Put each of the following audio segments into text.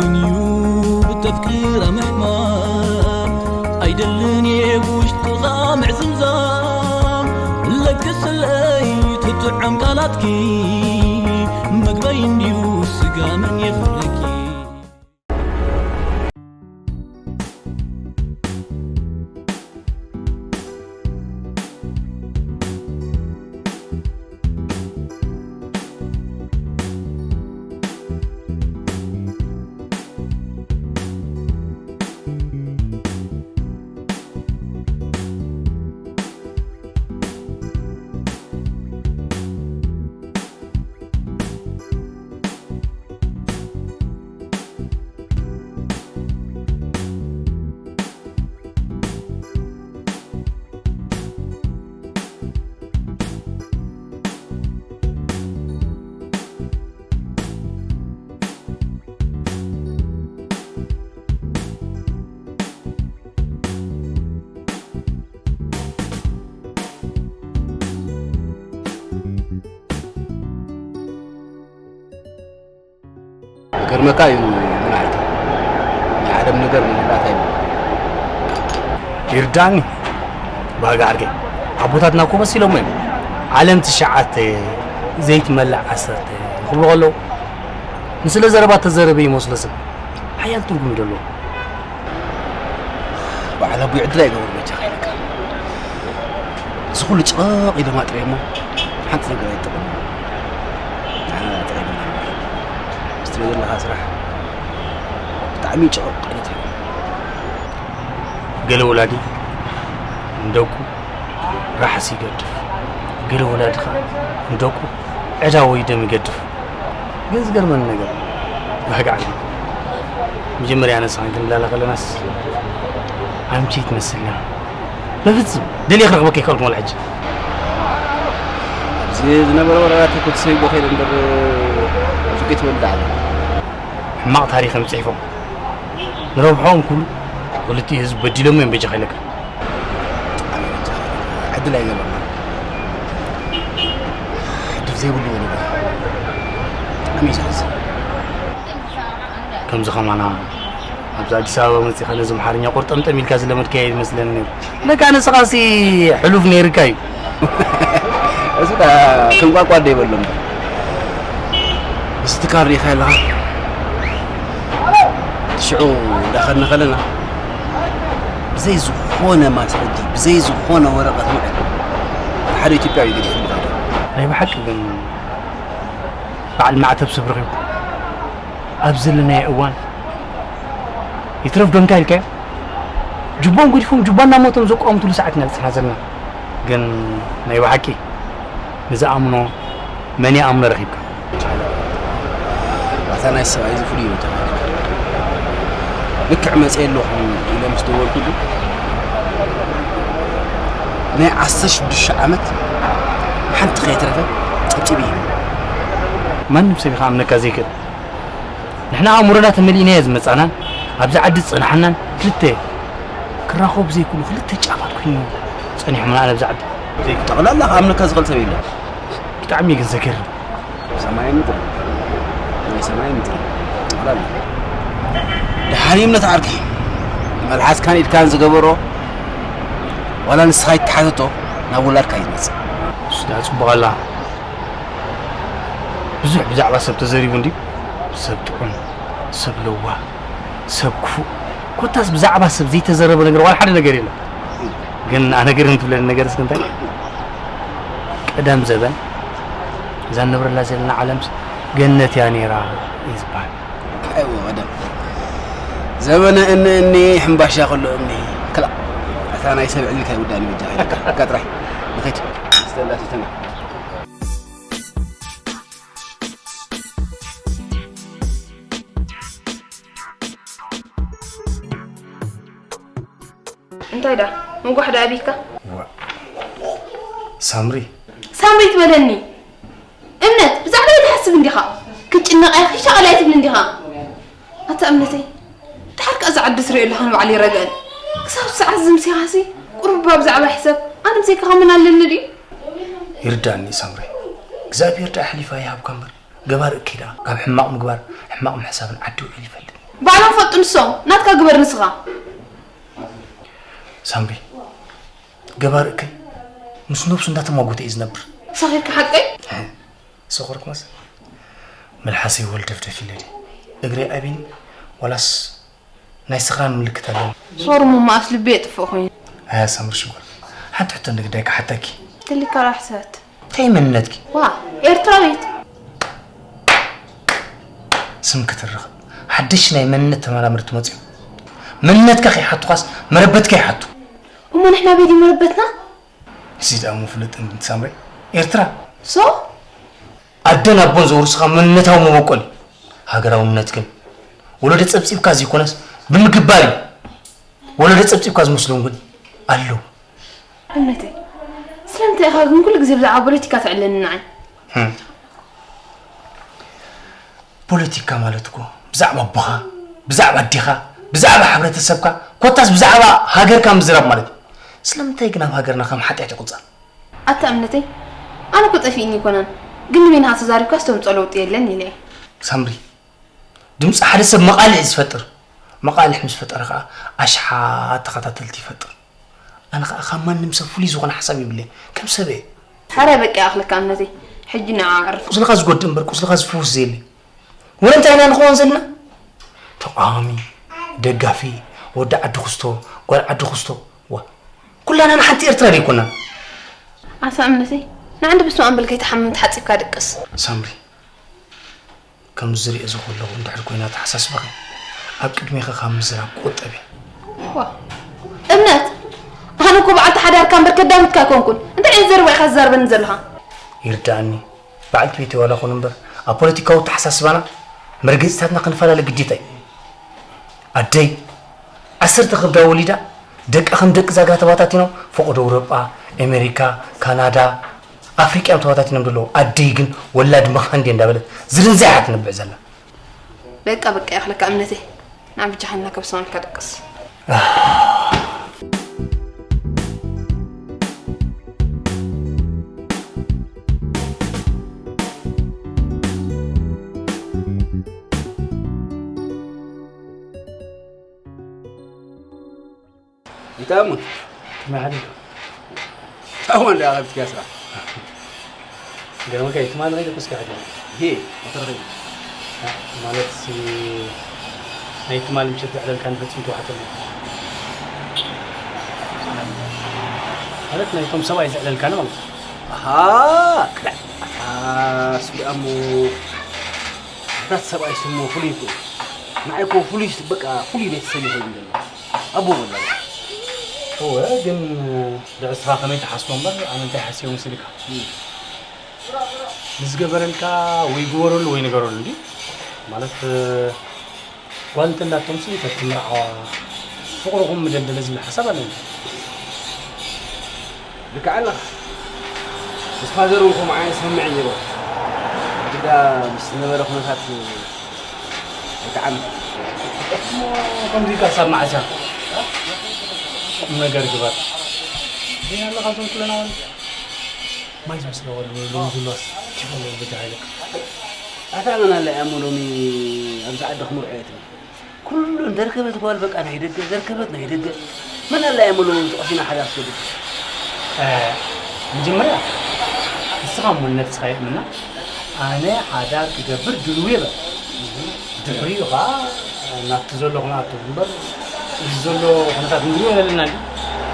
እዩ ብተፍቅራ ምሕማም ኣይደልን እየ ብውሽጥኻ ምዕዝምዛም ለግስለይ ትጥዕም ቃላትኪ መግበይ እንድዩ ስጋ መን የኽብረኪ። ገርመካ እዩ ምናልባት ናይ ዓለም ነገር ምንላታ እዩ። ይርዳኒ። ባጋ ዓርከይ፣ ኣቦታትና እኮ መሲሎም እዮም። ዓለም ትሽዓተ ዘይትመልእ ዓሰርተ ክብሉ ከለዉ፣ ንስለ ዘረባ ተዘረበ ይመስሎ ሰብ ሓያል ትርጉም እዩ ዘለዎ። በዓል ኣቦይ ዕድል ኣይገበሩ በጃኻ ኢለካ። እዚ ኩሉ ጭቕቕ ኢሎም ኣጥርየ እሞ ሓንቲ ነገር ኣይጠቐሙን። ንዓና ጥራይ ኢና ንርኢ። ምስ ትሪኦ ዘለኻ ስራሕ ብጣዕሚ ጭቕቕ ኢሉ ትሪኦ። ገለ ወላዲ ንደቁ ራሕሲ ይገድፍ፣ ገለ ወላዲ ኸኣ ንደቁ ዕዳ ወይ ደም ይገድፍ። ግን ዝገርመኒ ነገር፣ ባህጊ ዓቢ። መጀመርያ ኣነ ንስኻን ክንላለ ከለናስ ኣምቼ ትመስል ኢኻ። በፍጹም ደልየ ክረኽበካ ኣይከኣልኩን ወላ ሕጂ። ኣብዚ ዝነበረ ወረራት እኮ ተሰይቦ ከይደ እምበር፣ ሱቂ ትበልዕ ኣለ። ሕማቕ ታሪኽ እዮም ጽሒፎም። ንረብሖኦም ክብሉ ክልቲኡ ህዝቢ በዲሎም እዮም በጃኻ ኢለካ። ዕድል ኣይገበርና። ዕድል ዘይብሉ ወለዶ። ብጣዕሚ እዩ ዘሕዝን። ከምዚ ከማና ኣብዚ ኣዲስ ኣበባ መጺኻ ነዚ ኣምሓርኛ ቁርጠምጠም ኢልካ ዝለመድካዮ ይመስለኒ ነይሩ። ለካ ንስኻሲ ሕሉፍ ነይርካ እዩ። እዚ ዳ ከም ቋንቋ ዶ ይበሎ እምበር። እዚ ትካል ርኢኻ ኣለኻ? ሽዑ እንዳኸድና ከለና ብዘይ ዝኾነ ማስረጂ፣ ብዘይ ዝኾነ ወረቐት ውዕል ሓደ ኢትዮጵያዊ ገዲፉ ይኸይድ። ናይ ብሓቂ ግን በዓል ማዕተብ ሰብ ረኺቡ ኣብ ዘለናዮ እዋን ይትረፍ ዶ እንታይ ኢልካዮ? ጁባኦም ገዲፎም ጁባ እናሞቶም ዘቋምትሉ ሰዓት ኢና በጺሕና ዘለና። ግን ናይ ብሓቂ ንዝኣምኖ መን ይኣምኖ ረኺብካ? ኣታ ናይ ሰብኣይ እዚ ፍሉይ እዩ ተባሂሉ። ልክዕ መጽየ ኣለኹ ኢለ ምስ ደወልኩሉ ናይ ዓሰርተ ሽዱሽተ ዓመት ሓንቲ ከይተረፈ ጸብጺቡ እዩ። ማንም ሰብ እዩ ክኣምነካ ዘይክእል። ንሕና ኣእምሮና ተመሊእናዮ ዝመጻናን ኣብዚ ዓዲ ዝጸናሕናን ክልተ ክራኸቡ ዘይክእሉ ክልተ ጫፋት ኮይኑ ጸኒሖምና ኣብዚ ዓዲ። ጠቕላላ ክኣምነካ ዝኽእል ሰብ የለን። ብጣዕሚ ግን ዘገርም። ሰማይ ምድሪ፣ ናይ ሰማይ ምድሪ። ጠቕላላ። ደሓን እምነት ዓርኪ። መልሓስካን ኢድካን ዝገበሮ ዋላ ንስኻ ይተሓተቶ ናብ ውላድካ ይመጽእ። እሱ ደኣ ጽቡቕ ኣላ። ብዙሕ ብዛዕባ ሰብ ተዘሪቡ እንድዩ። ሰብ ጥዑም፣ ሰብ ለዋህ፣ ሰብ ክፉእ። ኮታስ ብዛዕባ ሰብ ዘይተዘረበ ነገር ዋላ ሓደ ነገር የለን። ግን ኣነ ግርም ትብለኒ ነገር እስኪ እንታይ? ቀደም ዘበን እዛ ንነብረላ ዘለና ዓለምስ ገነት እያ ነይራ እዩ ዝበሃል። ኣይወ ቀደም ዘበነ እኒ እኒ ሕምባሻ ከሎ እኒ ክላእ እታ ናይ ሰብ ዕልልካ ይውዳእኒ በጃኻ ኢለካ። እካ ጥራይ ንኸይድ ስተላ ሲተና እንታይ ዳ ምጓሕ ዳ ኣቢትካ? ዋ፣ ሳምሪ። ሳምሪ ትበለኒ? እምነት፣ ብዛዕባይ ትሓስብ እንዲኻ? ክትጭነቕ እያ፣ ክሻቐል እያ ትብል እንዲኻ? ኣታ እምነተይ፣ ድሓር ከኣ እዛ ዓዲ ትሪኦ ኣለኻ ንባዕሉ ይረግአን። ክሳብ ሰዓት ዝምሲኻሲ፣ ቁሩብ እባ ብዛዕባይ ሕሰብ። ኣነ ምሰ ከኸምን ኣለኒ ድዩ? ይርዳኒ ሳምሪ፣ እግዚኣብሄር ደኣ ኣሕሊፋ ይሃብካ እምበር፣ ገባር እከይ ደኣ ካብ ሕማቕ ምግባር ሕማቕ ምሕሳብን ዓዲ ውዒሉ ይፈልጥ። ባዕሎም ፈጡ ንሶም። ናትካ ግበር ንስኻ። ሳምሪ፣ ገባር እከይ ምስ ነብሱ እንዳተማጎተ እዩ ዝነብር። ሰኺርካ ሓቀይ? ሰኾርኩ መስ መልሓሰይ ወልደፍደፍ ኢለ ድየ እግረይ ኣቢኒ ዋላስ ናይ ስኽራን ምልክት ኣለኒ? ሶርሙ መኣስ ልቢ የጥፍእ ኮይኑ። ኣያ ሳምሪ ሽጎር፣ ሓንቲ ሕቶ ንግዳይ ክሓተኪ። ትልካ ራሕ ሰት። እንታይ መንነትኪ? ዋ፣ ኤርትራዊት። ስም ክትርኽ ሓድሽ ናይ መንነት ተመራመርቲ መፅዮም። መንነትካ ከይሓቱኻስ መረበትካ ይሓቱ። እሞ ንሕና ቤት መረበትና? እዚ ደኣ ምፍልጥ እንትን ሳምሪ ኤርትራ። ሶ? ኣደን ኣቦን ዘውርስኻ መንነታዊ መበቆል እዩ። ሃገራውነት ግን ወለዶ ጸብጺብካ ዘይኮነስ ብምግባር እዩ። ወለዶ ጸብጺብካ ዝመስሎም ግን ኣለዉ። እምነተይ፣ ስለምንታይ ኢኻ ግን ኩሉ ግዜ ብዛዕባ ፖለቲካ ተዕለኒ ንዓይ? ህም። ፖለቲካ ማለት እኮ ብዛዕባ ኣቦኻ፣ ብዛዕባ ኣዴኻ፣ ብዛዕባ ሕብረተሰብካ፣ ኮታስ ብዛዕባ ሃገርካ ምዝራብ ማለት እዩ። ስለምንታይ ግን ኣብ ሃገርና ከም ሓጢኣት ይቑጸር? ኣታ እምነተይ፣ ኣነ እኮ ጠፊእኒ ኣይኮነን፣ ግን ንበይንኻ ተዛሪብካ ዝተምፅኦ ለውጢ የለን ኢለ እየ። ሳምሪ፣ ድምፂ ሓደ ሰብ መቓልሕ እዩ ዝፈጥር። መቓልሕ ምስ ፈጠረ ከዓ ኣሽሓት ተኸታተልቲ ይፈጥር። ኣነ ከዓ ካብ ማንም ሰብ ፍሉይ ዝኾነ ሓሳብ የብለይን። ከም ሰብ እየ። ሕራይ በቃ ይኣኽለካ እምነተይ። ሕጂ ንዓ ኣዕርፍ። ቁስልኻ ዝጎድእ እምበር ቁስልኻ ዝፍውስ ዘየለ። ወረ እንታይ ኢና ንኸውን ዘለና? ተቓዋሚ፣ ደጋፊ፣ ወዲ ዓዲ ኩስቶ፣ ጓል ዓዲ ኩስቶ። ዋ፣ ኩላና ንሓንቲ ኤርትራ ደይኮና? ኣታ እምነተይ፣ ንዓንዲ ብስመ ኣንበል ከይትሓምም ተሓጺብካ ድቅስ። ሳምሪ፣ ከምዚ ዝሪኦ ዘለኹ እንድሕር ኮይና ኣተሓሳስባኺ፣ ኣብ ቅድሜኺ ካብ ምዝራብ ክቑጠብ እየ። ዋ፣ እምነት፣ ኣነ እኮ በዓልቲ ሓዳርካ እምበር ከዳሚትካ ኣይኮንኩን። እንታይ ዓይነት ዘረባ ኢኻ ትዛረበኒ ዘለኻ? ይርድኣኒ። በዓልቲ ቤተይ ዋላ ኹን እምበር፣ ኣብ ፖለቲካዊ ኣተሓሳስባና መርገጺታትና ክንፈላለ ግዴታ እዩ። ኣደይ ዓሰርተ ከብዳ ወሊዳ፣ ደቃ ከም ደቂ ዛግራ ተባታቲኖም፣ ፈቐዶ ኣውሮጳ፣ ኣሜሪካ፣ ካናዳ፣ ኣፍሪቃ እዮም ተባታቲኖም ዘለዉ። ኣደይ ግን ወላድ መኻን ድየ እንዳበለት ዝርንዝያ እያ ትነብዕ ዘላ። በቃ በቃ ይኣኽለካ እምነተይ። ንዓ ብጃኻ እናከብሰናልካ ደቅስ። ይታሙ። ከመይ ሓዲርካ? ታሞ እንዳ ከብትካ ስራሕ። ገርመካ፣ ትማሊ ከይደ ኮስካ ሕጂ። ይሄ፣ ኣተረኸኝ። ማለት ሲ-፣ ናይ ትማሊ ምሸት ዘዕለልካ ንፈጺም ተዋሕጠሉ። ማለት ናይቶም ሰብኣይ ዘዕለልካኒ ማለት እዩ። ኣሃ፣ ክዳዕ። ኣታ፣ እሱ ደኣ እሞ፣ እታ ሰብኣይ ስሙ ፍሉይ እኮ። ንዓይ እኮ ፍሉይ፣ በቃ፣ ፍሉይ ቤተሰብ ይኸውን ዘሎ። ኣቦ ወላ። እወ፣ ግን ልዕስኻ ከመይ ትሓስቦ እምበር፣ ኣነ እንታይ ሓስዮ መሲልካ? እም። ንዝገበረልካ ወይ ግበረሉ ወይ ንገረሉ እንዲ። ማለት፣ ጓል እንተላቶምሲ ተትምርዓዋ ፍቕርኹም ምደልደለ ዝብል ሓሳብ ኣለኒ። ልክዕ ኣለኻ። ምስ ፋዘር እውን ከምኡ ዓይነት ስምምዕ ነይርዎ። ግዳ ምስ ነበረ ኩነታት ኣይጠዓመን። እሞ ከምዚ ኢልካ ክሳብ መዓስ ኢኻ? ቁም ነገር ግበር። ዜና ኣለኻ እዞም ኩለና ወንድ? ማይ ዝመስለ ወዲ ሎሚ ዝብሎስ ቲፎ በጃ ሃይለካ። ኣታ መን ኣላ እያ እሞ ሎሚ ኣብዚ ዓዲ ክምርዖ እየ ትብል? ኩሉ እንተረከበት ጓል በቃ ናይ ደገ፣ ዘርከበት ናይ ደገ። መን ኣላ እያ እሞ ሎሚ ተቐሲና ሓዳር ትገብር? እ፣ መጀመርያ ንስኻ እሞ ንነብስኻ የእምና፣ ኣነ ሓዳር ክገብር ድልው እየ በል። ድሕሪኡ ኸዓ ናብቲ ዘሎ ክንኣቱ እምበር፣ እዚ ዘሎ ኩነታት ንሪኦ ዘለና እንዲ።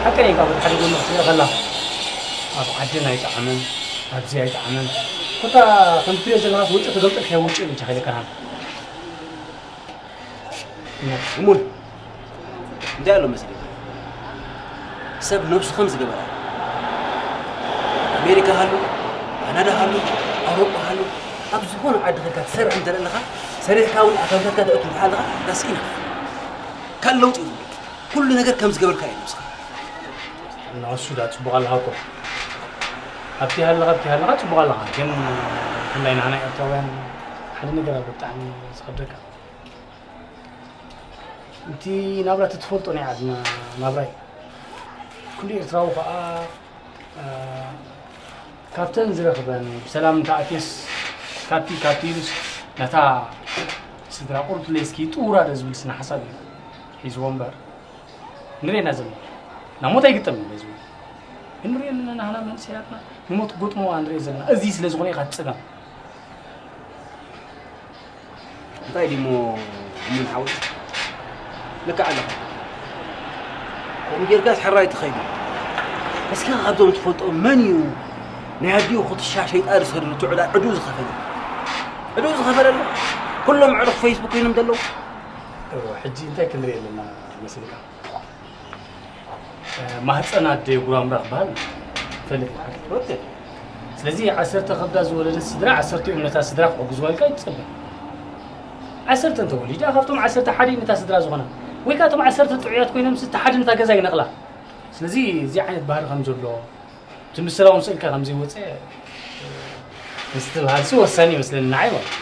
ሓቀኛ ካብ ሓደ ጎኒ ክትሪኦ ከላ፣ ኣብ ዓድን ኣይጠዓመን፣ ኣብዚ ኣይጠዓመን። ኮታ ከም ትሪኦ ዘለኻስ ወጪ ተገልጠልካዮ ወጪ እዩ እንጂ ከይለቀናል። እሙን እንታይ ኣሎ መሲልካ? ሰብ ነብሱ ከም ዝገበራ ኣሜሪካ ሃሉ፣ ካናዳ ሃሉ፣ ኣውሮጳ ሃሉ፣ ኣብ ዝኾነ ዓዲ ከድካ ትሰርሕ እንተ ኣለኻ፣ ሰሪሕካ እውን ኣታዊታትካ ተእቱ እንተ ኣለኻ፣ that's enough። ካልእ ለውጢ የብሉን። ኩሉ ነገር ከም ዝገበርካ እዩ ነብስኻ። ንሱ ዳ ጽቡቕ ኣለኻ እኮ። ኣብቲ ሃለኻ፣ ኣብቲ ሃለኻ ጽቡቕ ኣለኻ። ግን ብፍላይ ንዓና ኤርትራውያን ሓደ ነገር ኣሎ ብጣዕሚ ዝኸብደካ። እቲ ናብራ እቲ ትፈልጦ ናይ ዓድና ናብራ እዩ። ኩሉ ኤርትራዊ ከኣ፣ እ፣ ካብተን ዝረኽበን ብሰላም እንተኣትየስ ካብቲ፣ ካብቲ ኢሉስ ነታ ስድራ ቁርብትለይ እስኪ ጥውራ ዶ ዝብል ስነ ሓሳብ እዩ ሒዝዎ እምበር ንሪኤና ዘለና ናብ ሞት ኣይግጠምን እዩ ዝብል ግን ንሪኦ ኣለና ናህና መንእሰያትና ንሞት ክገጥምዋ ንሪኦ ዘለና እዚ ስለ ዝኾነ ኢኻ ትፅገም እንታይ ድሞ ምን ሓውስ ልክዕ ኣለኻ ከምኡ ጌርካስ ሕራይ ትኸይዱ እስኪ ካብዞም ትፈልጦ መን እዩ ናይ ኣዲኡ ክትሻ ሸይጣ ዝሰድሩ ትዕዳ ዕዱ ዝኸፈለ ዕዱ ዝኸፈለለ ኩሎም ዕሩፍ ፌስቡክ ኮይኖም ዘለዉ ሕጂ እንታይ ክንርኢ ኣለና መሲልካ ማህፀን ኣደ ጉራምራ ክበሃል ፈልጥ ስለዚ ዓሰርተ ከብዳ ዝወለደት ስድራ ዓሰርተ እዮም ነታ ስድራ ክሕግዝዋ ኢልካ ይትፅበ ዓሰርተ እንተወሊዳ ካብቶም ዓሰርተ ሓደ ነታ ስድራ ዝኾና ወይ ከዓ እቶም ዓሰርተ ጥዑያት ኮይኖም ስቲ ሓደ ነታ ገዛ ይነቕላ ስለዚ እዚ ዓይነት ባህሪ ከም ዘሎ እቲ ምስላ እውን ስእልካ ከም ዘይወፀ ምስትብሃልሲ ወሳኒ ይመስለኒ ንዓይ ማለት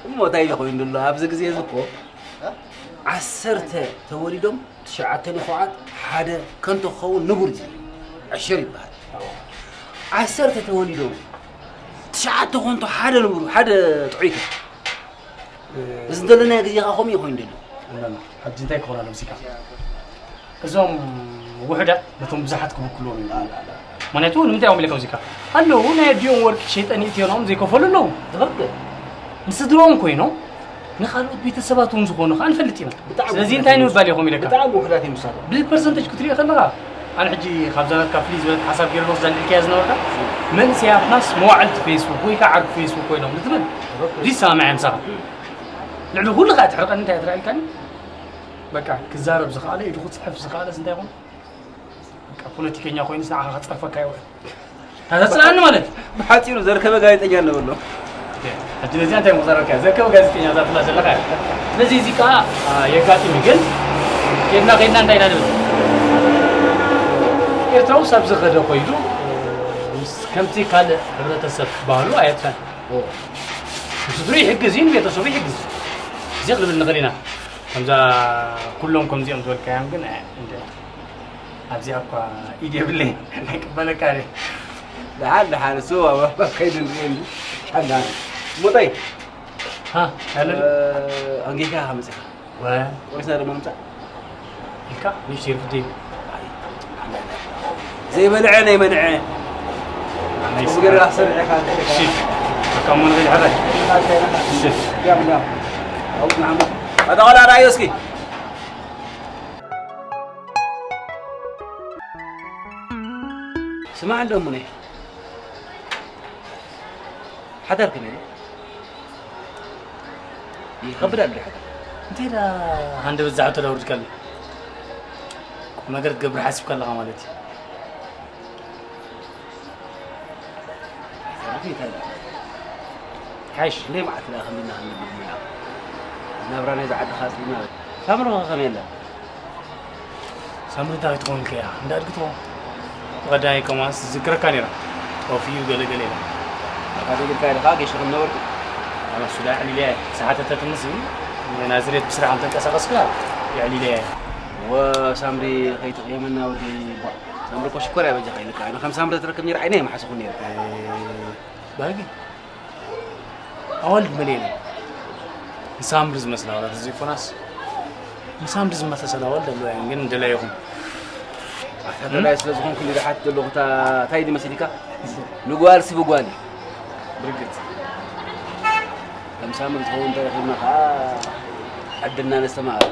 እሞ እንታይ ኢለ ኮይኑ ዘሎ ኣብዚ ግዜ እዚ እኮ ዓሰርተ ተወሊዶም ትሽዓተ ንፉዓት ሓደ ከንቶ ክኸውን ንቡር እዩ ዕሽር ይበሃል ዓሰርተ ተወሊዶም ትሽዓተ ኮንቶ ሓደ ንቡር ሓደ ጥዑይ ከ እዚ ዘለናዮ ግዜ ከዓ ከምኡ እዩ ኮይኑ ዘሎ ሕጂ እንታይ ክኾን ኣሎ ምሲካ እዞም ውሕዳት ነቶም ብዙሓት ክብክልዎም እዩ ምክንያቱ ንምንታይ እዮም ኢለ ከምዚካ ኣለዉ ናይ ኣዲኦም ወርቂ ሸይጠን ይእትዮኖም ዘይከፈሉ ኣለዉ ትኽክል ንስድሮም ኮይኖም ንኻልኦት ቤተሰባት እውን ዝኾኑ ከዓ ንፈልጥ ኢና ስለዚ እንታይ ንምባል ኢኹም ኢለካ ብጣዕሚ ውሕዳት እዮም ምሳቶም ብፐርሰንቴጅ ክትሪኦ ከለኻ ኣነ ሕጂ ካብዛ ናትካ ፍልይ ዝበለት ሓሳብ ገይረ ንወስዳ ልልክያ ዝነበርካ መንስያትናስ መዋዕልቲ ፌስቡክ ወይ ከዓ ዓርኪ ፌስቡክ ኮይኖም ንትብል ዝሰማምዐ ምሳኻ ልዕሊ ኩሉ ከዓ ትሕርቀኒ እንታይ ትረኣልካኒ በቃ ክዛረብ ዝኸኣለ ኢዱ ክፅሕፍ ዝኸኣለስ እንታይ ይኹን በቃ ፖለቲከኛ ኮይኑስ ንዓኻ ክፀርፈካ ይውዕል ታተፅላኒ ማለት ብሓፂሩ ዘርከበ ጋዜጠኛ እንብሎ ሕጂ ነዚኣ እንታይ ምቁፀረካ ዘርከበ ጋዜጠኛ ዛትላ ዘለካ ስለዚ እዚ ከዓ የጋጥም ግን ኬድና ከይድና እንታይ ኢና ንብል ኤርትራውስ ኣብ ዝኸደ ኮይዱ ከምቲ ካልእ ሕብረተሰብ ባህሉ ኣየጥፈን ንስድሩ ይሕግዝ እዩ ንቤተሰቡ ይሕግዝ እዚ ክንብል ንኽእል ኢና ከምዛ ኩሎም ከምዚኦም ዝበልካዮም ግን እንደ ኣብዚኣ እኳ ኢድ የብለይ ኣይቅበለካ ደ ደሓን ደሓን እሱ ኣብ ከይዱ ንሪኤ እንዲ ሓንዳን ሙጠይ ሃ ያለ ኣንጌካ ከመፅኻ ወ ቆሪስና ድማ ንምፃእ ኢልካ ንሽተይ ፍዲ ዘይበልዐ ናይ መንዐ ሽፍ ኣካሞ ንኸይድ ሓራይ ሽፍ ኣጠቓላ ራእዮ እስኪ ስማዕ እንዶ ሙነ ሓዳር ከመይ ይኸብድ ኣሎ ሓዳር እንታይ ዳ ሃንደበት ዛዕቶ ዳ ውርድካሉ ቁም ነገር ትገብር ሓሲብካ ኣለኻ ማለት እዩ ሓይሽ ክንደይ መዓልቲ ደኣ ከሚና ክንነብር ኢና ናብራ ናይዚ ዓዲ ካፅልና ሳምሪ ከ ከመይ ኣላ ሳምሪ እንታይ ትኸውን ከያ እንዳ ኣድግቶ ቀዳይ ከማስ ዝዝክረካ ነይራ ኦፊዩ ገለገለ ኢላ ኣካደ ግልካ ኢልካ ጌሽ ከም ነበርኩ ኣነሱ ዳ ዕሊልያ ሰሓተተትንስ ናዝሬት ብስራሕ እንተንቀሳቀስካ የዕሊልያ ወሳምሪ ከይትቕየመና ወዲ ቧዕ ሳምሪ እኮ ሽኮር እያ በጃኻ ኢልካ ኣነ ከም ሳምሪ ትረክብ ነይረ ዓይነ የመሓስኹ ነይረ ባጊ ኣዋልድ መሊኤን ንሳምሪ ዝመስላ ዋላ ተዘይኮናስ ንሳምሪ ዝመሳሰላ ኣዋልድ ኣለዋ እየን ግን ደላይኹም ኣታ ደላይ ስለ ዝኾንኩ ንድሓት ዘለኹ እንታይ ድመስልካ ንጓል ስብጓል እዩ ብርግፅ ከም ሳምሪ ዝኸውን እንተረኺብና ከዓ ዕድልና ነስተማቐል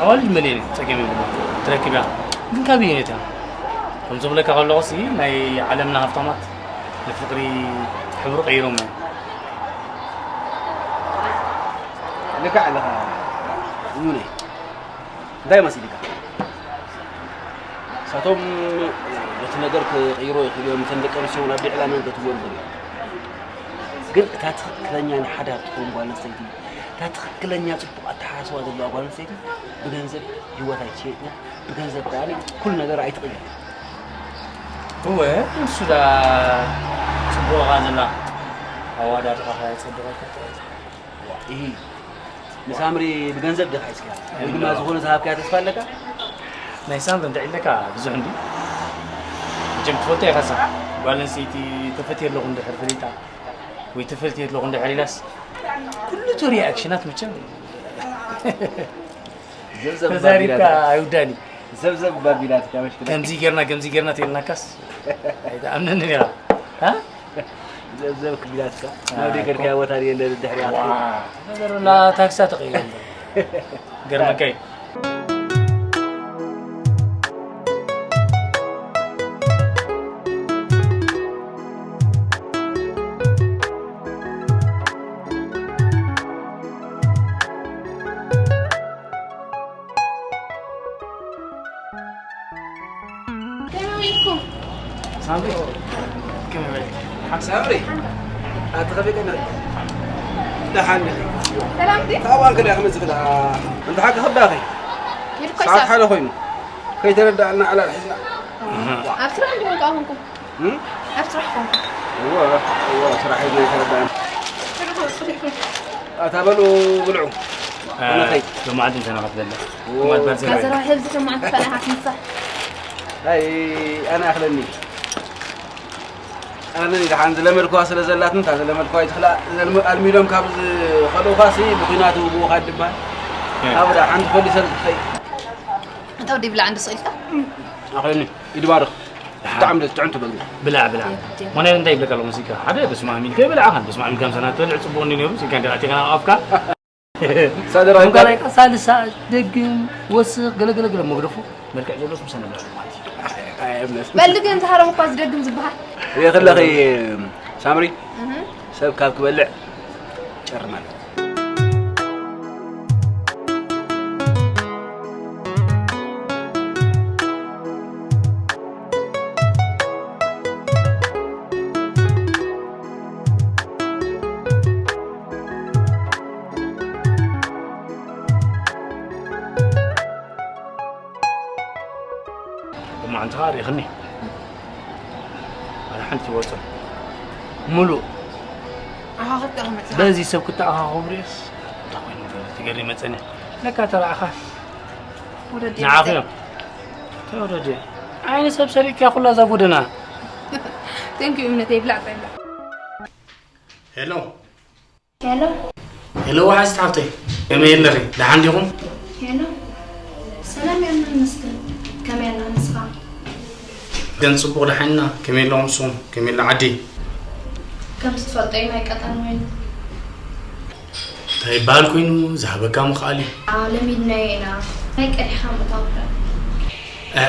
ኣዋልድ መሊኤን እዩ፣ ጸገም የብሉን። ትረክብ እያ። ግን ካበየን እያ? ከም ዝብለካ ከለኹሲ ናይ ዓለምና ሃብታማት ንፍቕሪ ሕብሩ ቀይሮሞ እዮም። ልክዕ ኣለኻ ሙነይ። እንታይ መሲልካ? እሳቶም ነቲ ነገር ክቕይሮ ይኽእሉ እዮም። እተን ደቂ ኣንስትዮ እውን ኣብ ልዕላ መን ከትብልኦም ይኽእሉ እዮም። ግን እታ ትኽክለኛ ንሓዳር ትኸውን ጓል ኣንስተይቲ፣ እታ ትኽክለኛ ጽቡቕ ኣተሓሳስባ ዘለዋ ጓል ኣንስተይቲ ብገንዘብ ህይወት ኣይትሸይጥን እያ። ብገንዘብ ከኣ ኩሉ ነገር ኣይትቕይርን። እወ፣ ንሱ ደኣ ጽቡቕ እኻ ዘላ ኣወዳድቓኻ የጸብቐልካ ጥራይ። ዋእ፣ ኢሂ፣ ንሳምሪ ብገንዘብ ዲኻ ሒዝካያ? ወይ ድማ ዝኾነ ዝሃብካያ ተስፋ ኣለካ? ናይ ሳምሪ እንተ ኢለካ ብዙሕ እንድዩ። መቸም ትፈልጦ ኢኻሳ፣ ጓል ኣንስተይቲ ተፈትየ ኣለኹ እንድሕር ፈሊጣ፣ ወይ ትፈልጥዮ ኣለኹ እንድሕር ኢላስ ኩሉ እቲ ሪኣክሽናት መቸም ዘብዘብ ተዛሪብካ ባቢላትካ። ኣይውዳኒ። ዘብዘብ ባቢላትካ መሽክለ። ከምዚ ጌርና፣ ከምዚ ጌርና ተይልናካስ ኣይትኣምነንን ኢኻ። ሃ? ዘብዘብ ክቢላትካ። ናብ ደይ ከድካያ ቦታ ድየ እንደ ድሕሪያ ዋ፣ ትኸይድ። ነገሩ ላ ታክሳ ተቐይሩ። ገርመካ እዩ። ከመይ ውዒልኩም? ሳምሪ፣ ከመይ ውዒልኪ? ሳምሪ፣ ኣቲ ከመይ ቀኒኺ? ደሓን ዲኺ? ሰላም ድዩ? ካብ እዋን ከዳ ክመጽእ ክዳ? እንተ ሓቂ ክዳኺ? ይድኮ ሰዓት ይሳብ። ሓደ ኮይኑ። ከይተረዳእና ዕላል ሒዝና። ኣብ ስራሕ እንዲኹም ከኣ ኮንኩም? እም? ኣብ ስራሕ ኮንኩም? እወ፣ እወ፣ ስራሕ ሒዝና ኣይተረዳእና። ስራሕ፣ ስራሕ። ኣታ በሉ ብልዑ። እ፣ ኣነ ኸይድ። ሎማዓንቲ ምሳና ክትበልዕ። ኦ። እሞ ኣድባር ዘርበ። ካዘራ ሕብዚ ሎማዓንቲ ፈላሓ ትምሳሕ። ኣይ፣ ኣነ ኣኽለኒ። ኣነ ደሓን ዝለመድኳ ስለ ዘላትኒ፣ እታ ዝለመድኳ ይትኽላ፣ ዘልም-፣ ኣልሚዶም ካብ ዝኸልኡኻሲ ብኲናት ይውግኡኻ ድበሃል። እ። ኣብ ደሓን ተፈሊሰ ዝትኸይ። እታ ወዲ ብላዕ እንዶ ስቕ ኢልካ? ኣኽለኒ፣ ኢድ ባርኽ። ደሓን። ብጣዕሚ ደስ ጥዕም ትበሉ። ብላዕ፣ ብላዕ። የ-፣ የ-፣ ሞናይ እንታይ ይብለካ ኣሎ መሲልካ? ሓደ በስመ ኣብ ኢልካ ይብላዕ፣ ኣኻል በስመ ኣብ ኢልካ ምሳና ትበልዕ ጽቡቕ እንድዩ ነይሩ፣ ሲካ እንዲኻ ኣቲኻ ናብኣፍካ። ሳልሳ፣ ደግም፣ ወስኽ፣ ገለ፣ ገለ፣ ገለ መግደፉ መልክዕ ዘለዎስ ምሳና ብላዕ ማለት እዩ። ኣይ፣ እምነት። በል ግን ዝሃረም እኳ ዝደግም ዝበሃል። የኽለኺ ሳምሪ፣ እህ። ሰብ ካብ ክበልዕ ጨር ማለት። እሞ ኣንታ ሪኽኒ። ኣነ ሓንቲ ወጽእ። ሙሉእ። ኣኻ ክተኣኻኸብ መጽኻ። በዚ ሰብ ክተኣኻኸቡ ርእስ። እንታይ ኮይኑ ትገርም መጸኒ። ለካ ተራእኻስ። ወደዲ ንዓኺ መጸ። እዮም። እንታይ ወደዲ? ዓይኒ ሰብ ሰሪቅካ ኩላ እዛ ጎደና። Thank you እምነተይ፣ ብላዕ፣ ብላዕ። ሄሎ። ሄሎ። ሄሎ፣ ወሓዚት ሓፍተይ፣ ከመይ ኣለኺ? ደሓን ዲኹም? ሄሎ። ሰላም እየ፣ ይመስገን። ከመይ ኣላ ንስኻ? ግን ጽቡቕ ደሓን ኢና። ከመይ ኣለኹም ንስኹም? ከመይ ኣላ ዓዲ? ከምዚ ትፈልጦ እዩ፣ ናይ ቀጠን ወይኒ። እንታይ ይበሃል ኮይኑ? ዝሃበካ ምኽኣል እዩ። ኣዎ፣ ለሚድናዮ ኢና። ናይ ቀዲሕኻ ምእታው እምበር። እ፣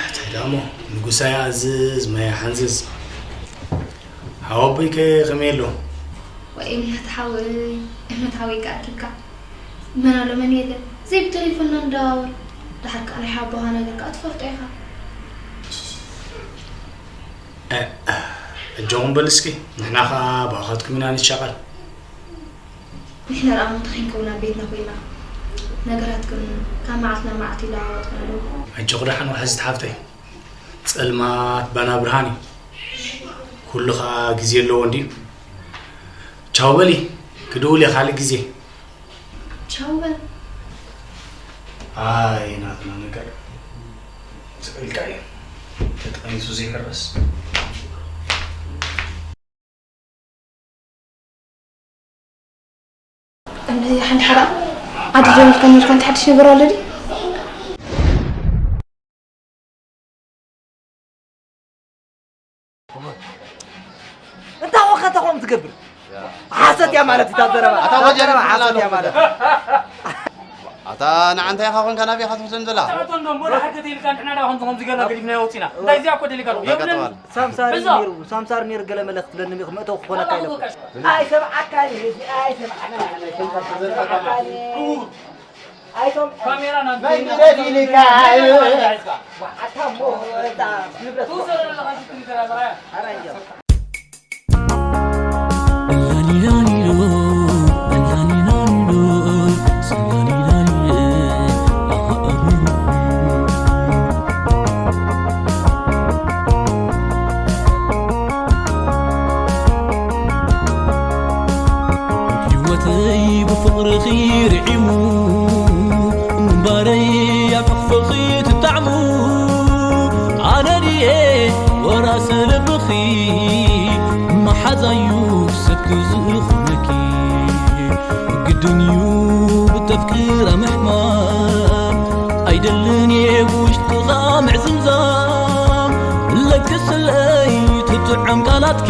እንታይ ደኣ እሞ፣ ንጉሳ ይኣዝዝ፣ ማይ ይሓንዝዝ። ሓወቦይከ ከመይ ኣሎ? ወይ እምነት ሓወይ፣ እምነት ሓወይ ይቀትልካ። መን ኣሎ መን የለን። ዘይ ብቴሌፎንና ንደዋወል። ደሓር ከኣ ናይ ሓቦኻ ነገር ከኣ ትፈልጦ ኢኻ። እ፣ ኣጆኹም በል እስኪ። ንሕና ከኣ ብኣኻትኩም ኢና ንሻቐል። ንሕና ደኣ እሞ እንታይ ክንከውን ኣብ ቤትና ኮይና። ነገራት ግን ካብ መዓልቲ ናብ መዓልቲ ይለዋወጡ ኣለዉ። ኣጆኺ ደሓን ወሓዚት ሓፍተይ። ጸልማት ባና ብርሃን እዩ። ኩሉ ኸኣ ግዜ ኣለዎ እንድዩ። ቻው በሊ፣ ክድውል እየ ካልእ ግዜ። ቻው በል። ኣይ ናትና ነገር ስቕ ኢልካ እዩ ተጠኒሱ ዘይሕረስ። እንደ ሓንቲ ሓራ ዓዲ ጀሚርካ ነርካ፣ እንታይ ሓድሽ ነገር ኣሎ ድዩ? እንታይ ወኸተ ከምኡ ትገብር? ሓሰት እያ ማለት እታ ዘረባ። ኣታ ወጀር እታ ዘረባ ሓሰት እያ ማለት። ኣታ ንዓንታ ኢኻ ኮንካ ናበይ ኢኻ ትወስደኒ ዘላ? ኣቶ እንዶ እሞ ድሓር ከተይልካ ንሕና ዳ ከምዚ ከምዚ ገና ገዲፍና ወፂና። እንታይ እዚኣ እኮ ደሊካ ኣሎ። የብለን። ቀጥታ። ሳምሳር እዩ እዛ። ነይሩ፣ ሳምሳር ነይሩ ገለ መለ ክትብለኒ ክመእተው ክኾነካ ኢለ እኮ። ኣይ ሰብዓካ እዩ፣ እዚ ኣይ ሰብዓካ እዩ፣ ኣይ ሰብዓካ እዩ። ኣይ ሰብዓካ እዩ። ካሜራ ናብ መንገዲ ኢልካ። ህይወተይ ብፍቕርኺ ርዒሙ፣ ምንባረይ ኣብ ሕቕፍኺ ትጣዕሙ። ኣነ ድየ ወራሲ ልብኺ፣ መሓዛዩ ሰብኪ ዝኾነኪ። ግድን እዩ ተፍቅራ ምሕማም ኣይደልን እየ ብውሽጥኻ ምዕዝምዛም ለግስለይ ትጥዕም ቃላትኪ